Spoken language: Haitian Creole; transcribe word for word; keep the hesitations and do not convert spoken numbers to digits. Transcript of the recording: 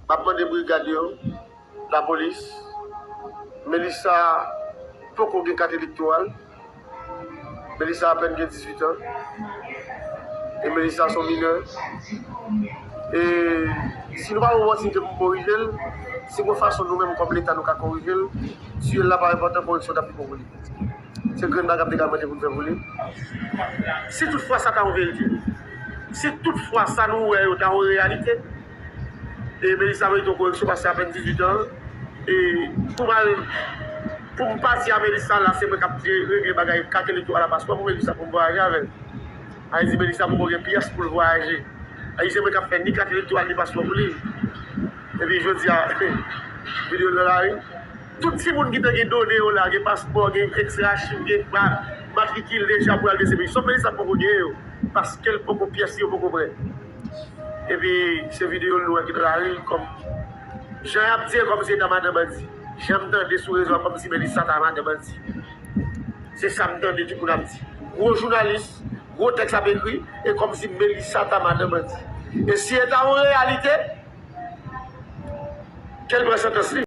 M ap mande brigad yo, lapolis, Melissa poko gen kat elektoral. Melissa apèn gen dizuit an. E Melissa se yon minè. E si nou pa gen opòtinite pou korije l, si gen fason nou menm kòm Leta nou ka korije l, si l la pa enpòtan, koreksyon t ap pi bon pou li. Se grenn bagay m te ka mande pou n fè pou li. Si toutfwa sa ta yon verite, si toutfwa sa nou wè yo ta yon reyalite, e Melissa merite yon koreksyon paske apèn dizuit an. E pou m al, pou m pati a Melissa la, se mwen k ap regle bagay kat elektoral la, paspò pou Melissa pou m vwayaje avè l. Sa vle di Melissa poko gen pyès pou l vwayaje. Sa vle di se mwen k ap fè ni kat elektoral ni paspò pou li. Epi jodi a, videyo l nan lari. Tout timoun ki te gen done yo la, gen paspò, gen ekstrachiv, gen pa matrikil deja pou al de se peyi. Sòf Melissa poko gen yo, paske l poko, pyès li yo poko prè. Epi se videyo l nou wè ki nan lari kòm jan y ap di kòm si e ta madan bandi. Jan m tande sou rezo a kòm si Melissa ta madan bandi. Se sa m tande tout moun ap di. Gwo jounalis, gwo tèks ap ekri, e kòm si Melissa ta madan bandi. E si e ta yon reyalite, ke l pran santans li.